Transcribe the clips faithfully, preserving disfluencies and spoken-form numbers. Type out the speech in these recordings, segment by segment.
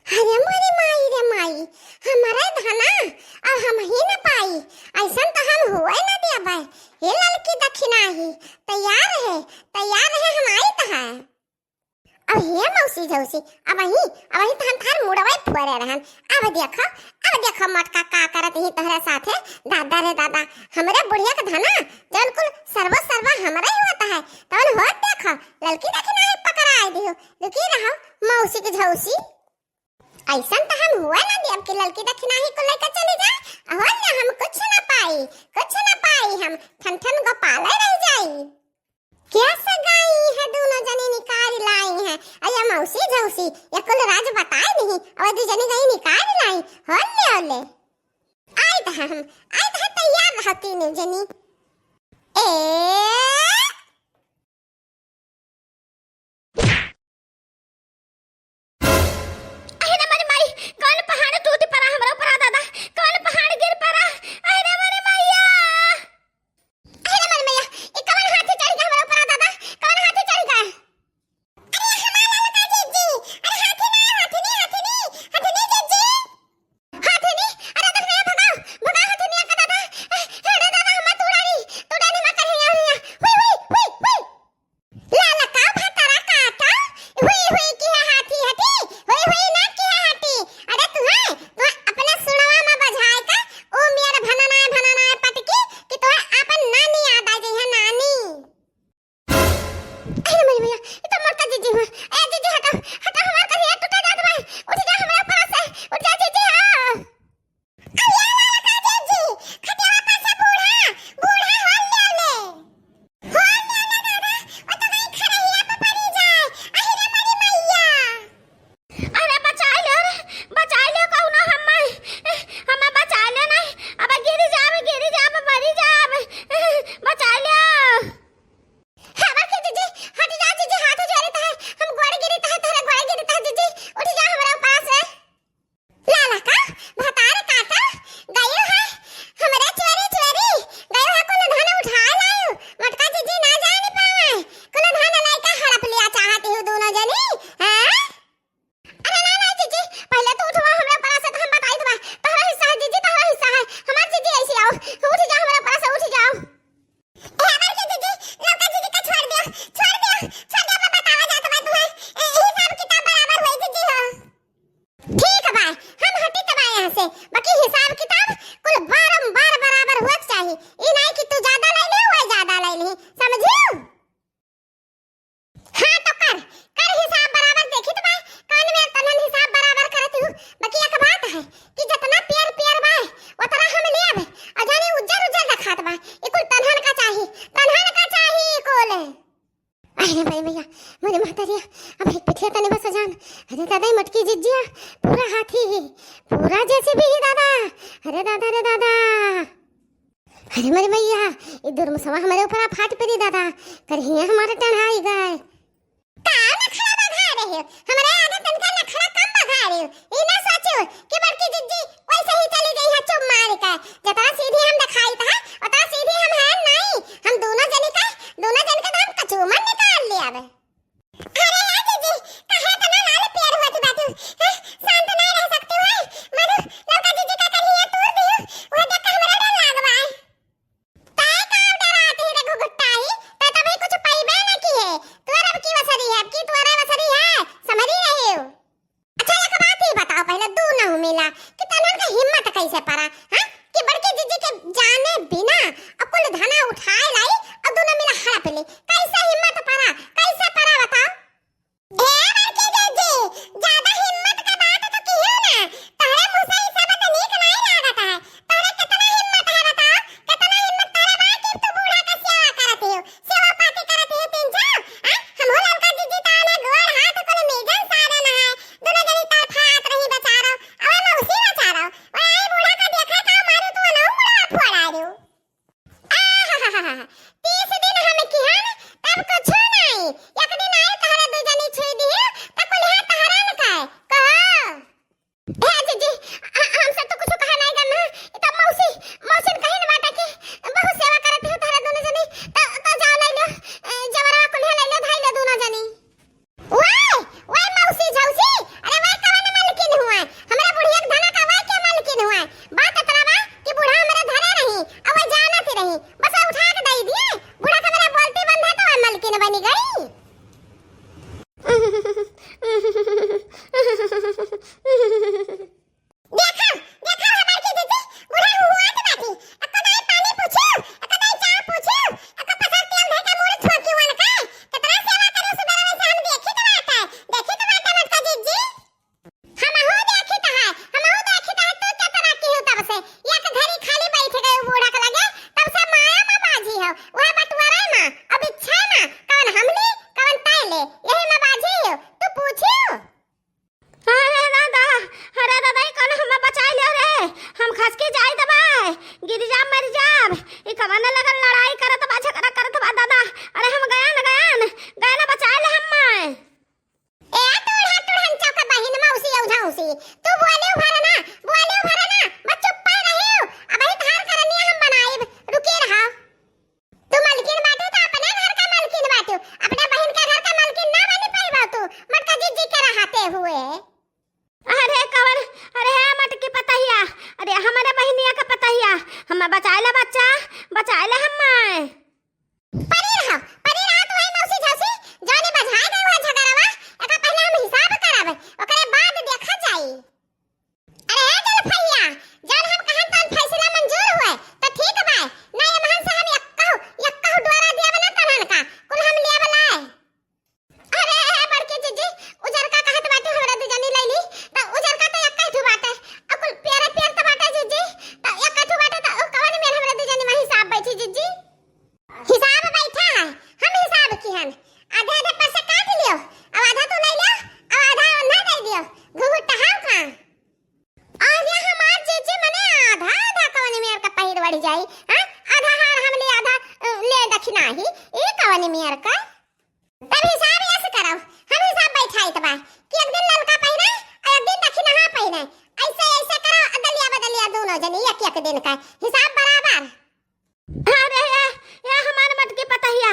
अरे मोरी माई रे माई, हमरे धना, अब हमही न पाई, अइसन त हम हुए न देबै। हे ललकी दखिनाही, तैयार है, तैयार है, हम आइत है। अब हे मौसी झौसी, अबहीं, अबहीं त हम थार मुड़वै फोरे रहन। अब देखो, अब देखो मोटका का करत ही तोहरे साथे। दादा रे दादा, हमरे बुढ़िया के धना, जौन कुल सर्वो सर्वा हमरे ही होत है, तौन होत देखो, ललकी दखिनाही पकड़ाइ दिहु। लुकी रहो, मौसी के झौसी। अइसन त हम हुए ना देब कि ललकी दखिनाही कुल लइके चली जाए। अहो ना, हम कुछ ना पाई, कुछ ना पाई, हम ठन ठन गोपाले रह जाई। क्या सगाई है, दूनो जनी निकाल लाई है। अरे मौसी झौसी, ये कुल राज बताए नहीं, और दू जनी गई निकाल लाई। होले होले। आइत है हम, आइत है, तैयार रहो तीनों जनी। ए अरे रे मोरी माई, कौन पहाड़ टूट पड़ा हमरा ऊपर, आ दादा, कौन पहाड़ गिर पड़ा? अरे रे मोरी मैया, अरे रे मोरी मैया, ई कौन हाथी चढ़ गया हमरा ऊपर, आ दादा, कौन हाथी चढ़ गया? अरे हमारा ललका जीजी, अरे हाथी ना, हाथी नहीं, हाथी नहीं, हाथी नहीं जीजी, हाथी नहीं, अरे देख रे, भगाओ, भगाओ हाथी नहीं का दादा, अरे दादा, हम तू डाली, तू डाली मत कर, हुई, हुई, हुई, हुई। लाला का भतरा काटा, हुई हुई की है हाथी हटी, हुई हुई ना की है हटी। अरे तुहे, तुहे अपना सुनवा में बजाए का, ओ मेर भननाए भननाए पटकी, कि तुहे अपन नानी याद आ जाई है, नानी। अरे मोरी मैया, ये तो मोटका जीजी हुआ। ए जीजी हटो, हटो, हमार करिया टूटा जात बा। उठ जा हमारे ऊपर से, उठ जा जीजी, हाँ। अरे ललका जीजी, खटिया पर से बूढ़ा, बूढ़ा होले होले। होले होले दादा, वो तो कहीं खड़हिया पे पड़ी जाए। अहि रे मोरी मैया। अरे बचाइ ल्यो रे, बचाइ ल्यो कउनो हम्मे, हम्मे बचाइ ल्यो नहीं। अब गिरि जाब, गिरि जाब, मरि जाब। बचाइ ल्यो। हमार के जीजी, हट जा जीजी, हाथ जोड़े तोहरे, हम गोड़ गिरी तोहरे, तोहरे गोड़ गिरी तोहरे जीजी, उठ जा हमरा ऊपर से। लाला का भतार काटा गयो है, हमरे चोरी चोरी गयो है, कुल धन उठा लायो। मोटका जीजी ना जाए नहीं पावे, कुल धन लइका हड़प लिया चाहती हूँ दोनों जनी, हैं? अरे ना ना जीजी, पहले तू उठवा हमरा ऊपर से, तो हम बताई देबा। तोहरा हिस्सा है जीजी, तोहरा हिस्सा है, हमार जीजी ऐसे आओ, उठ जा हमरा ऊपर से, उठ जाओ। ए, हमार के जीजी, ललका जीजी का छोड़ दियो, छोड़ दियो, छोड़ दियो, मैं बतावा जात बा तुम्हें। ए, हिसाब किताब बराबर होई जीजी हो। ठीक बा, हम हटी तबा यहाँ से, बाकी हिसाब किताब कुल बारंबार बराबर होत चाही। ई नाई कि तू ज्यादा ले ले, वह ज्यादा ले ले, समझियो? हाँ तो कर, कर हिसाब बराबर, देखी तो बा, कौन मेर तनन हिसाब बराबर करत हूँ। बाकी एक बात है कि जितना पियर पियर बा, उतना हम लेब, और जाने उज्जर उज्जर देखात बा, ई कुल तनहन का चाही, तनहन का चाही ई कुल। अरे भाई भैया, मोरे महतरिया, अब एक पिठिया तने बस जान। अरे दादा, ई मोटकी जिज्जिया, पूरा हाथी ही, पूरा जेसीबी ही दादा। अरे दादा रे दादा। अरे मोरी मैया, ई दुर्मुसवा हमरे ऊपर फाट पड़ी दादा, करिया हमारे टंगाई गए। का नखरा बघा रहे हो? हमरे आगे तनका नखरा कम बघा रहे हो। ई ना सोचो कि बड़की जिज्जी वैसे ही चली गई है चुप मार के। जितना सीधी हम दिखाई है, उतना सीधी हम हैं नहीं। हम दोनों जनी का, दोनों जन का तो हम कचूमर निकाल लिया अब। अरे यार जीजी, काहे इतना लाल पियर होत बाटू? हैं? शांत नहीं रह सकती हो? मानो ललका जीजी का करिया तूर दियो, वो देख के हमरा डर लाग बा। तै का डरात ही रे घुघुट्टाई? तै तभी कुछ पइबे न किहे। तोर अब की वसरी है, अब की तोरे वसरी है, समझी रही हो। अच्छा, एक बात ही बताओ, पहले दूनों मिला कि तनन के हिम्मत कैसे परा, हाँ? कि बड़की जीजी के जाने बिना अकुल धना उठाए लाई और दूनों मिला हड़प ली। कैसे हिम्मत परा, कैसे परा बताओ? ए बड़की जीजी, ज्यादा हिम्मत के बात तो कियो ना। तोहरे मुँह से ई सब तो नीक नहीं लागत है। तोहरे कितना हिम्मत है बताओ? कितना हिम्मत तोहरे बा कि तू बूढ़ा के सेवा करत हियो? सेवा पाती करत हियो तीन चार? हैं? हमहू ललका जीजी ताने गोड़ हाथ कुल मीजन सारे नहाए। दोनों जनी तड़फात रही बेचारो। अबे मौसी बेचारो। ओए आई बूढ़ा का देखा का मारू तू अनहु मुड़वा फोड़ा दू। आहाहाहा। तू बोलियो भर ना, बोलियो भर ना, बस चुप्पे रहियो। अबही तहार करनिया हम बनाइब, रुकी रहा। तू मलकिन बाटू तो अपने घर का मलकिन बाटू, अपने बहिन के घर का मलकिन ना बनी पाइबा तू, मटका जिज्जी के रहते हुए। अरे कवन, अरे हे मटकी पतहिया, अरे हमरे बहिनिया का पतहिया, हम्मा बचाए ला बच्चा, बचाए ला हम्मा। परी रहा, परी रहा तू है मौसी झौसी, जौनी बझाए गए हुआ झगड़वा, एका पहले हम हिसाब करब, ओकरे बाद देखा जाई। अरे ए जलफैया, जौन हम कहन तौन फैसला मंजूर हुए, तो ठीक बा, ना एमहन से हम यक्कहु, यक्कहु डोरा दिया बना तनन का, कुल हम लिया बलाए। अरे, ए, बड़की जिज्जी, उजरका कहत बाटू हमरा दुजनी लैली, त उजरका त एक्कै ठू बाटे, अ कुल पियरे पियर त बाटे जिज्जी, त एक्कै ठू बाटे त उ कवन मेर हमरा दुजनी में हिसाब बैठी जिज्जी? हिसाब बैठा है, हम हिसाब किहन, आधे आधे पैसा काट लियो, अब आधा तू ले लियो, अब आधा उन्हें दे दियो, घुघुट टहाव का? अरे हमार जीजी मने आधा आधा कवनी मेर का पहिर बढ़ जाई, हाँ? आधा हार हम ले आधा, अ, ले दक्षिणा ही, ई कवनी मेर का? तब हिसाब ऐसे करो, हम हिसाब बैठाइत बा कि एक दिन ललका पहिरे, और एक दिन दक्षिणा पहिरे, ऐसे ऐसे करो, अदलिया बदलिया दोनों जनी एक एक दिन का हिसाब बराबर। अरे ए, ए हमार मटकी पतहिया,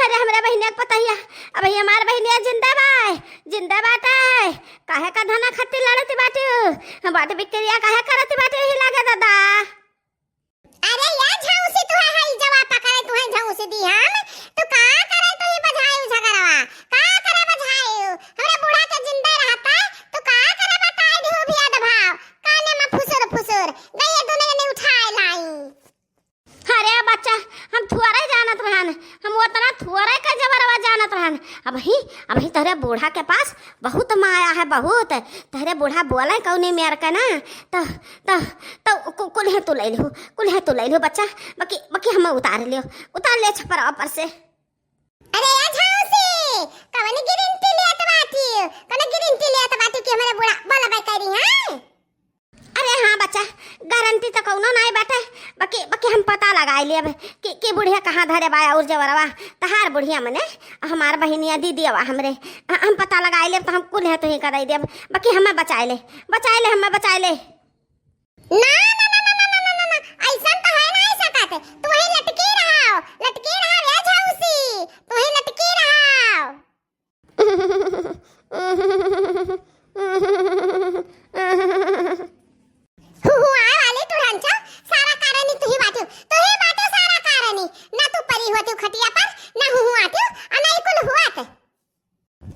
अरे हमरे बहिनिया के पतहिया, अबही हमार बहिनिया जिंदा बा, जिंदा बाटे, काहे का धना खातिर लड़त बाटू, बाट बिक्रिया काहे करत बाटू ही लागे दादा। अरे ए झौसी तुहे हई जवा पकड़े तुहे झौसी दी हम, तू का करे तू ही बझायू झगड़वा, का करे बझायू, हमरे बूढ़ा के जिंदा रहता, तू का करे बताई दिहू भेद भाव, काने में फुसुर फुसुर, गइए दुने जने उठाए लाई। अरे बच्चा, हम थोड़े जानत रहन, हम उतना थोड़े का जबरवा जानत रहन। अबही, अबही तोहरे बूढ़ा के पास बहुत माया है, बहुत। तोहरे बूढ़ा बोले कौनी मेर के ना, त, त, त कु-, कुल्हे तू ले लिहू, कुल्हे तू ले लिहू बच्चा, बाकी, बाकी हमें उतार लियो, उतार ले छपरा ऊपर से। अरे ए झौसी, कवन गारंटी लेत बाटी, कवन गारंटी लेत बाटी कि हमारे बूढ़ा बोलबे करी, हाँ? अरे हाँ बच्चा, गारंटी तो कौनो नाई बाटे, बाकी, बाकी हम पता लगाए लेब कि, कि बुढ़िया कहाँ धरे बा और जबरवा, तहार बुढ़िया मने, हमार बहिनिया दीदी बा हमरे, हम पता लगाए लेब तो हम कुल्हे तुही का दे देब, बाकी हमें बचाए ले, बचाए ले, हमें बचाए ले। ना, ना, ना, ऐसन तो है नाई सकत, तुही लटकी रहा, लटकी रहा रे झौसी, तुही लटकी रहा। हुहुआए वाली टुरंचो, सारा कारणी तुही बाटू, तुही बाटू सारा कारणी। ना तू परी होती खटिया पर, ना हुहुआती, आ ना ई कुल हुआत।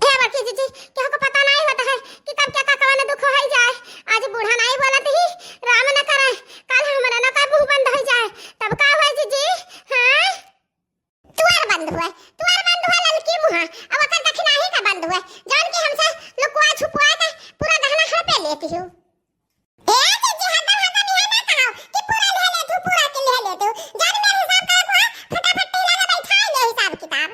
हे बड़की जीजी, केहू को पता नाई होता है कि कब क्या का कवन दुख होई जाए। आज बूढ़ा नाई बोलत ही, राम न करे, काल हमरा न का मुंह बंद होई जाए, तब का होई जीजी? हाँ? तुअर बंद हुए, तुअर बंद हुए ललकी मुहा, अब ओकर दखिनाही का बंद हुए, जौन की हमसे लुकुआ छुपुआ के पूरा गहना हड़पे लेती हूँ। ए जीजी, हरदम, हरदम इहे ना कहो कि पूरा लिहे लेत हूँ, पूरा के लिहे लेत हूँ। जौन मेर हिसाब करे मुहा, फटाफट टीला में बैठाए ले हिसाब किताब।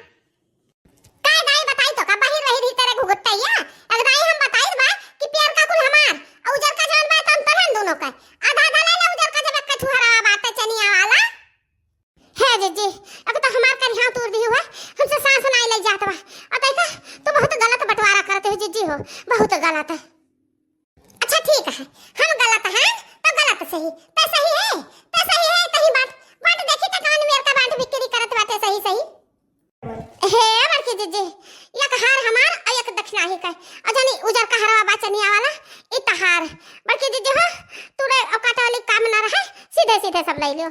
का दाई बताई तो का बहिर रही रही तेरे घुघुट्टैया? एक दाई हम बताई बा कि पियर का कुल हमार, और उजर का जौन बा तौन तोहन दोनों का। आधा आधा ले ले उजर का, जब एक कठुहरा बात है चनिया वाला। हे जीजी, अब तो हमार करिहाव तूर दिहू है, हमसे सांस नाई लग जात बा। और देखा, तू बहुत गलत बंटवारा करते हो जीजी हो, बहुत गलत है। अच्छा ठीक है, हम गलत हैं तो गलत सही, तो सही है, तो सही है, तही बांट, बांट देखी तो कौन मेर का बांट बिक्री करत बाटे सही सही। हे बड़की जीजी, एक हार हमार और एक दक्षिणा ही का, और जानी उजर का हरवा बा चनिया वाला, ई तहार। बड़की जीजी हो, तू रे औकात वाली काम ना रहे, सीधे सीधे सब ले लियो।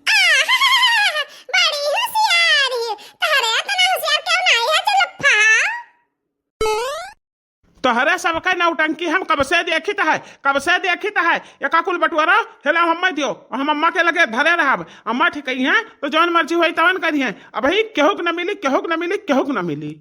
आहा, बड़ी होशियार ही। तहरे इतना होशियार क्यों ना है, चलो फा। तहरे सबके नौटंकी हम कब से देखित है, कब से देखित है। एका कुल बटुआरा हेला हम्मे दियो, हम अम्मा के लगे धरे रहब। अम्मा ठीक ही हैं, तो जौन मर्जी होई तवन करिहें। अबही केहू के न मिली, केहू के न मिली, केहू के न मिली।